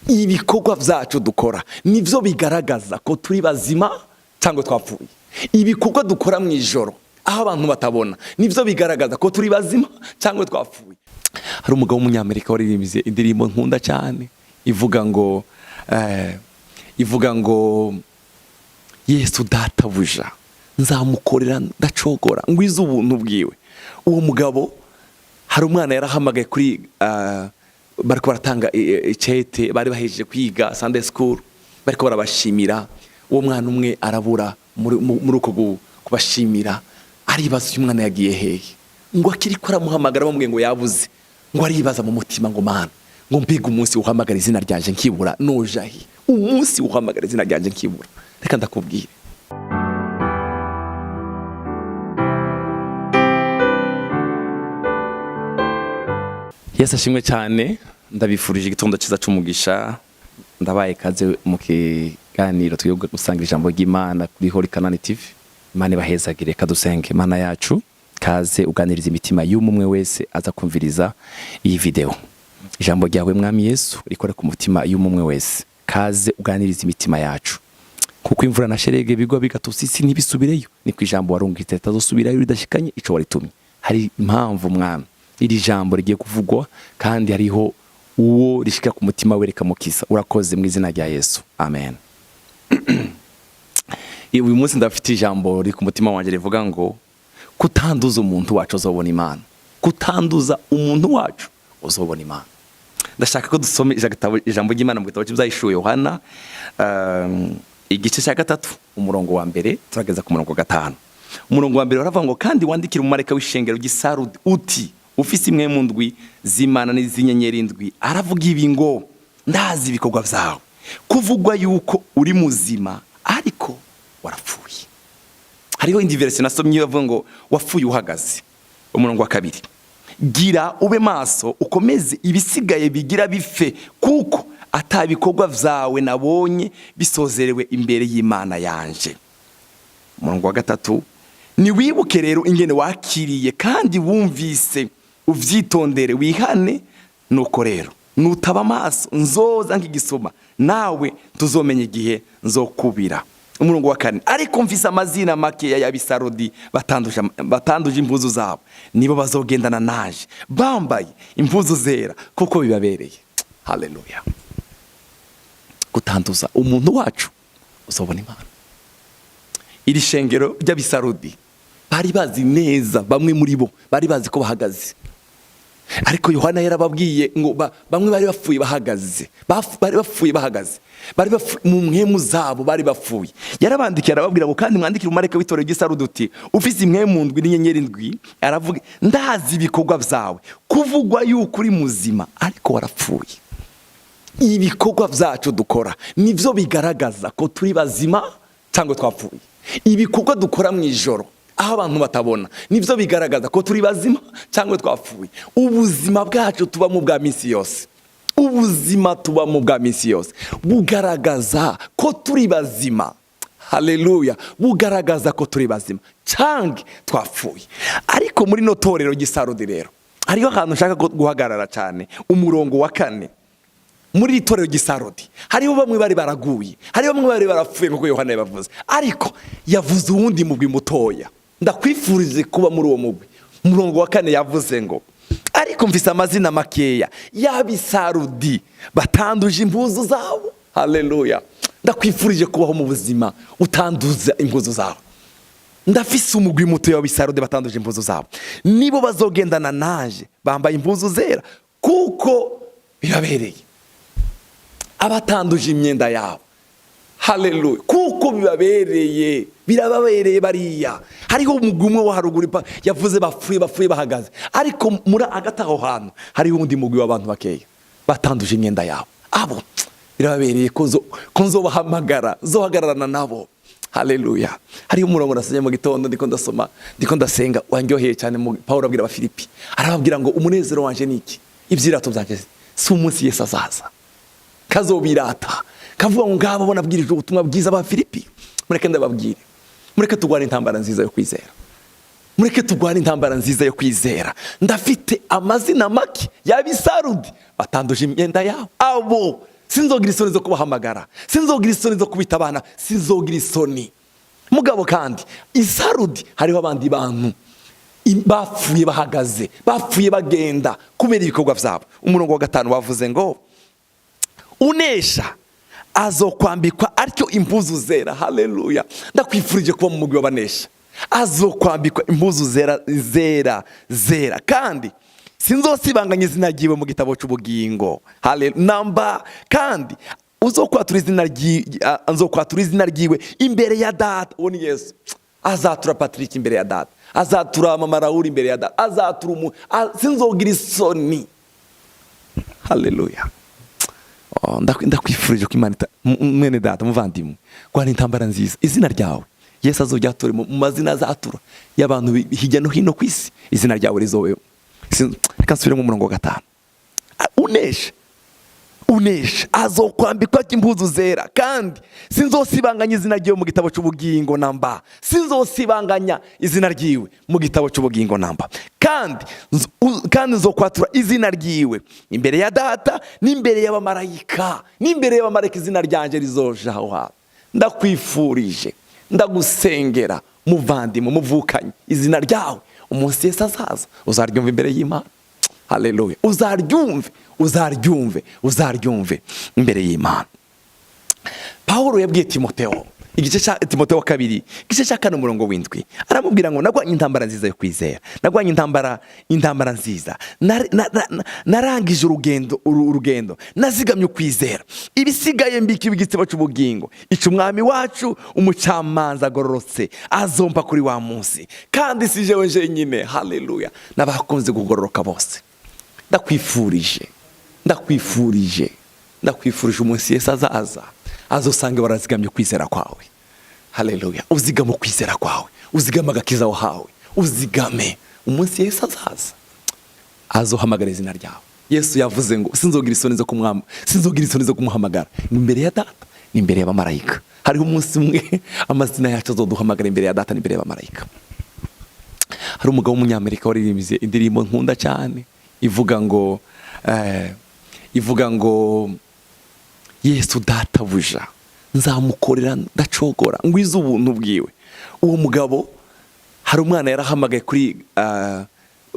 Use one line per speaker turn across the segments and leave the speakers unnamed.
Ibikorwa byacu dukora nibyo bigaragaza ko turi bazima cyangwa twapfuye. Ibikorwa dukora mu ijoro aho abantu batabona nibyo bigaragaza ko turi bazima cyangwa twapfuye. Hari umugabo w'umunyamerika waririmbye indirimbo nkunda cyane ivuga ngo "Yesu databuja nzamukorera ndacogora ngwize ubuntu bwiwe." Uwo mugabo, hari umwana yarahamagaye kuri bariko baratanga icete, bari bahejeje kwiga Sunday school, bariko barabashimira. Uwo mwana umwe arabura muri uko kubashimira. Aribaza uyu mwana yagiye hehe, ngo akiri ko aramuhamagara bamubwiye ngo yabuze. Ngo aribaza mu mutima ngo: "Mana," ngo, "mbega umunsi uhamagara izina ryanje nkibura, noja he? Umunsi uhamagara izina ryanje nkibura." Reka ndakubwire. Yesu ashimwe cyane. Ndabifurije igitondo cyiza cy'umugisha. Ndabaye kaze mu kiganiro tugiye gusanga ijambo ry'Imana kuri Holy Canaan TV. Imana ibahezagire. Kadusenge. Imana yacu, kaze uganiriza imitima y'umwe wese aza kumviriza iyi video. Ijambo ryawe, Mwami Yesu, rikore ku mutima y'umwe wese. Kaze uganiriza imitima yacu, kuko imvura na sherege bigwa bigatusa isi ntibisubireyo, niko ijambo warungitse ritazosubirayo ridashikanye ico waritumye. Hari impamvu, Mwami, iri jambo rigiye kuvugwa, kandi hariho uwo rishika ku mutima we rikamukiza. Urakoze mu izina rya Yesu, amen. Uyu munsi ndafite ijambo riri ku mutima wanjye rivuga ngo kutanduza umuntu wacu uzobona Imana. Kutanduza umuntu wacu uzobona Imana. Ndashaka ko dusoma ijambo ry'Imana mu gitabo cy'Ibyahishuwe Yohana, igice cya 3, umurongo wa 1 turageza ku murongo wa 5. Umurongo wa 1 baravuga ngo: "Kandi wandikire umumarayika w'ishengero ry'Isarudi uti: ufise imwe mu ndwi z'Imana n'iz'inyenyeri indwi aravuga ibi ngo: ndazi ibikorwa byawe, kuvugwa yuko uri muzima ariko warapfuye." Hariho indi version nasomye bavuga ngo wapfuye uhagaze. Umurongo wa 2: "Gira ube maso, ukomeze ibisigaye bigira bife, kuko atabikorwa vyawe nabonye bisozerewe imbere y'Imana yanje." Umurongo wa 3: "Niwibuke rero ingene wakiriye kandi wumvise, uvyitondere, wihane. Nuko rero nutaba amaso nzoza nk'igisuma, nawe tuzomenya igihe nzokubira." Umurongo wa 4: "Ariko mfise amazina makeya y'Abisarodi batanduje impuzu zabo, nibo bazogendana naje bambaye impuzu zera, kuko bibabereye." Haleluya! Gutanduza umuntu wacu uzobona Imana. Iri shengero ry'Abisarudi bari bazi neza, bamwe muri bo bari bazi ko bahagaze, ariko Yohana yarababwiye ngo bamwe bari bapfuye bahagaze, bari bapfuye bahagaze, bari mu mpwemu zabo bari bapfuye. Yarabandikiye arababwira ngo: "Kandi mwandikire umumarayika w'itorero ry'Isarudi uti: ufise impwemu ndwi n'inyenyeri ndwi aravuga: ndazi ibikorwa byawe, kuvugwa yuko uri muzima ariko warapfuye." Ibikorwa byacu dukora nibyo bigaragaza ko turi bazima cyangwa twapfuye. Ibikorwa dukora mu ijoro aho abantu batabona nibyo bigaragaza ko turi bazima cyangwa twapfuye. Ubuzima bwacu tubamo bwa minsi yose, ubuzima tubamo bwa minsi yose bugaragaza ko turi bazima. Haleluya! Bugaragaza ko turi bazima cyangwa twapfuye. Ariko muri no torero ry'Isarudi rero hariho ahantu nshaka guhagarara cyane, umurongo wa 4. Muri iri torero ry'Isarodi hariho bamwe bari baraguye, hariho bamwe bari barapfuye nk'uko Yohana yabavuze, ariko yavuze uwundi mugwi mutoya. Ndakwifurije kuba muri uwo mugwi. Umurongo wa 4 yavuze ngo: "Ariko mfise amazina makeya y'Abisarudi batanduje impuzu zabo." Haleluya! Ndakwifurije kubaho mu buzima utanduza impuzu zawe. Ndafise umugwi muto w'Abisarudi batanduje impuzu zabo, nibo bazogendana naje bambaye impuzu zera, kuko bibabereye. Abatanduje imyenda yabo, haleluya, kuko bibabereye, birababereye bariya. Hariho umugwi umwe wo haruguru yavuze bapfuye, bapfuye bahagaze, ariko muri hagati aho hantu hariho undi mugwi w'abantu bakeya batanduje imyenda yabo. Abo birababereye ko nzobahamagara, nzohagararana nabo. Haleluya! Hariho umurongo nasomye mu gitondo ndiko ndasoma, ndiko ndasenga, wanryoheye cyane. Pawulo abwira Abafilipi, arababwira ngo: "Umunezero wanje ni iki? Ivyirato byanje si umunsi Yesu azaza kazobirata, kavuga ngo ngabo bonabwirijwe ubutumwa bwiza." Ba Filipi, mureke ndababwire, mureke turwane intambara nziza yo kwizera, mureke turwane intambara nziza yo kwizera. Ndafite amazina make y'Abisarudi batanduje imyenda yabo. Abo Sinzogira isoni zo kubahamagara, sinzogira isoni zo kubita abana, sinzogira isoni. Mugabo kandi isarudi hariho abandi bantu bapfuye bahagaze, bapfuye bagenda kubera ibikorwa byabo. Umurongo wa 5 wavuze ngo unesha azokwambikwa atyo impuzu zera. Haleluya! Ndakwifurije kuba mu mugwi w'abanesha. Azokwambikwa impuzu zera, zera, zera, kandi sinzosibanganya izina ryiwe mu gitabo cy'ubugingo. Haleluya! Namba kandi uzokwatura izina nzokwatura izina ryiwe imbere ya Data. Uwo ni Yesu. Azatura Patrick imbere ya Data, azatura Mama Raoul imbere ya Data, azatura sinzogira isoni. Haleluya! Oh, ndakwifurije ko Imana mwene data, muvandimwe, rwana intambara nziza. Izina ryawe Yesu azojya ature mu mazina azatura y'abantu hirya no hino ku isi, izina ryawe rizobeho. Reka nsubire mu murongo wa 5. Unesha, unesha azokwambikwa impuzu zera, kandi sinzosibanganya izina ryiwe mu gitabo cy'ubugingo namba. Sinzosibanganya izina ryiwe mu gitabo cy'ubugingo namba. Kandi kandi nzokwatura izina ryiwe imbere ya Data n'imbere y'abamarayika, n'imbere y'abamarayika izina ryanjye rizoja aho hantu. Ndakwifurije, ndagusengera, muvandimwe, muvukanye, izina ryawe umunsi Yesu azaza uzaryumva imbere y'Imana. Haleluya! Uzaryumve, uzaryumve, uzaryumve imbere y'Imana. Pawulo yabwiye Timoteo, igice cya Timoteo wa kabiri, igice cya 4, umurongo w'7, aramubwira ngo nagwanye intambara nziza yo kwizera, nagwanye intambara nziza, narangije urugendo, nazigamye ukwizera. Ibisigaye mbika igitsebo cy'ubugingo, ico Umwami wacu umucamanza agororotse azompa kuri wa munsi, kandi si jewe jenyine, haleluya, n'abakunze kugororoka bose. Ndakwifurije, ndakwifurije, ndakwifurije, umunsi Yesu azaza azosange warazigamye kwizera kwawe. Haleluya! Uzigame ukwizera kwawe, uzigame agakiza wahawe, uzigame. Umunsi Yesu azaza azohamagara izina ryawe. Yesu yavuze ngo sinzogira isoni zo kumwamba, sinzogira isoni zo kumuhamagara, ni imbere ya Data, ni imbere y'abamarayika. Hariho umunsi umwe amazina yacu azoduhamagara imbere ya Data n'imbere y'abamarayika. Hari umugabo w'umunyamerika waririmbye indirimbo nkunda cyane ivuga ngo Yesu databuja nzamukorera ndacogora, ngwize ubuntu bwiwe. Uwo mugabo hari umwana yarahamagaye kuri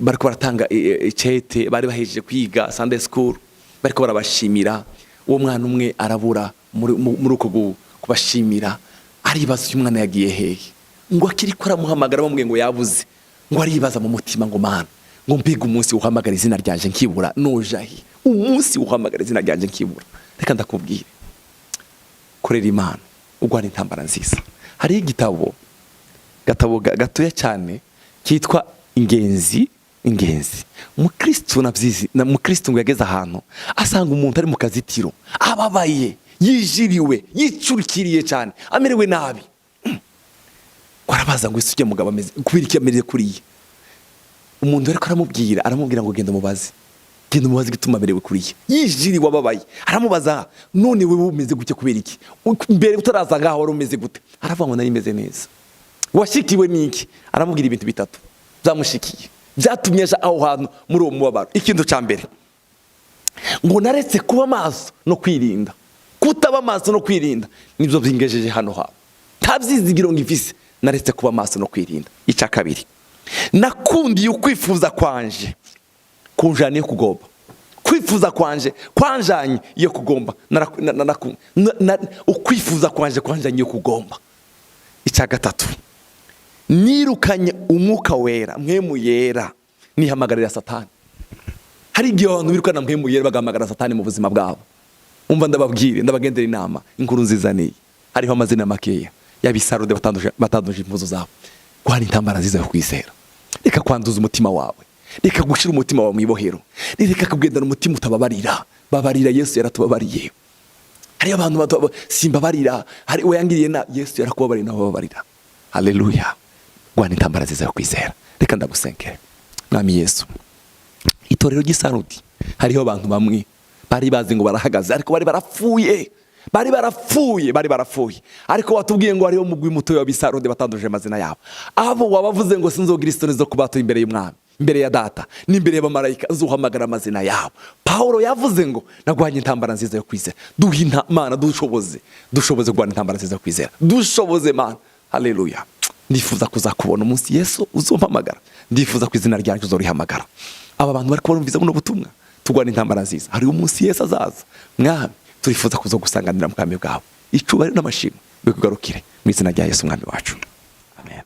bariko baratanga icete, bari bahejeje kwiga Sunday school, bariko barabashimira. Uwo mwana umwe arabura muri uko kubashimira. Aribaza uyu mwana yagiye hehe, ngo akiri ko aramuhamagara bamubwiye ngo yabuze. Ngo aribaza mu mutima ngo Mana, ngo mbega umunsi uhamagara izina ryanje nkibura, noja he? Umunsi uhamagara izina ryanje nkibura. Reka ndakubwire, korera Imana, urwana intambara nziza. Hariho igitabo gatabo gatoya cyane kitwa Ingenzi. Ingenzi mukristu nabyizi na mukristu ngo yageze ahantu asanga umuntu ari mu kazitiro, ababaye, yijiriwe, yicurikiriye cyane, amerewe nabi. Ngo arabaza ngo ese ujya mugabo ameze kubera iki amerewe kuriya? Umuntu ariko aramubwira ngo genda mubaze, genda umubaze igituma amerewe kuriya, yijiriwe, ababaye. Aramubaza: none wewe umeze gutya kubera iki? Mbere utaraza ngaho wari umeze gute? Aravuga ngo nari meze neza. Washikiwe n'iki? Aramubwira ibintu bitatu byamushikiye, byatumye aja aho hantu muri uwo mubabaro. Ikintu cya mbere, ngo naretse kuba maso no kwirinda. Kutaba maso no kwirinda nibyo bingejeje hano hantu, nta byizigiro ngifise. Naretse kuba maso no kwirinda. Icya kabiri, nakundiye ukwifuza kwanje kunjana iyo kugomba. Kwifuza kwanje kwanjanye iyo kugomba. Ukwifuza kwanje kwanjanye iyo kugomba. Icya gatatu, nirukanye Umwuka Wera, Mpwemu Yera, nihamagarira Satani. Hari igihe abantu birukana Mpwemu Yera bagahamagara Satani mu buzima bwabo. Umva ndababwire, ndabagendera inama. Inkuru nziza niyi: hariho amazina makeya y'abisarode batanduje impuzu zabo. Guhana intambara nziza yo kwizera. Reka kwanduza umutima wawe, reka gushyira umutima wawe mu ibohero, reka kugendana umutima utababarira. Babarira, Yesu yaratubabariye. Hariyo abantu simbabarira, hari wayangiriye na Yesu yarakubabariye, nawe babarira. Haleluya! Rwana intambara nziza yo kwizera. Reka ndagusengere. Mwami Yesu, itorero ry'Isarudi hariho abantu bamwe bari bazi ngo barahagaze, ariko bari barapfuye, bari barapfuye, bari barapfuye. Ariko watubwiye ngo hariho mugwi muto w'Abisarode batanduje amazina yabo. Abo wabavuze ngo sinzogira isoni zo kubatura imbere y'Umwami. Imbere ya Data n'imbere y'abamarayika nzuhamagara amazina yabo. Pawulo yavuze ngo nagwanye intambara nziza yo kwizera. Duhe Mana, dushoboze, dushoboze kurwana intambara nziza yo kwizera. Dushoboze, Mana. Haleluya! Ndifuza kuzakubona umunsi Yesu uzompamagara. Ndifuza ko izina ryanjye uzorihamagara. Aba bantu bari kubarumviza buno butumwa, turwana intambara nziza. Hari umunsi Yesu azaza. Mwami, turifuza kuza gusanganira mu bwami bwawe. Icubahiro n'amashimwe bikugarukire mu izina rya Yesu Umwami wacu, amen.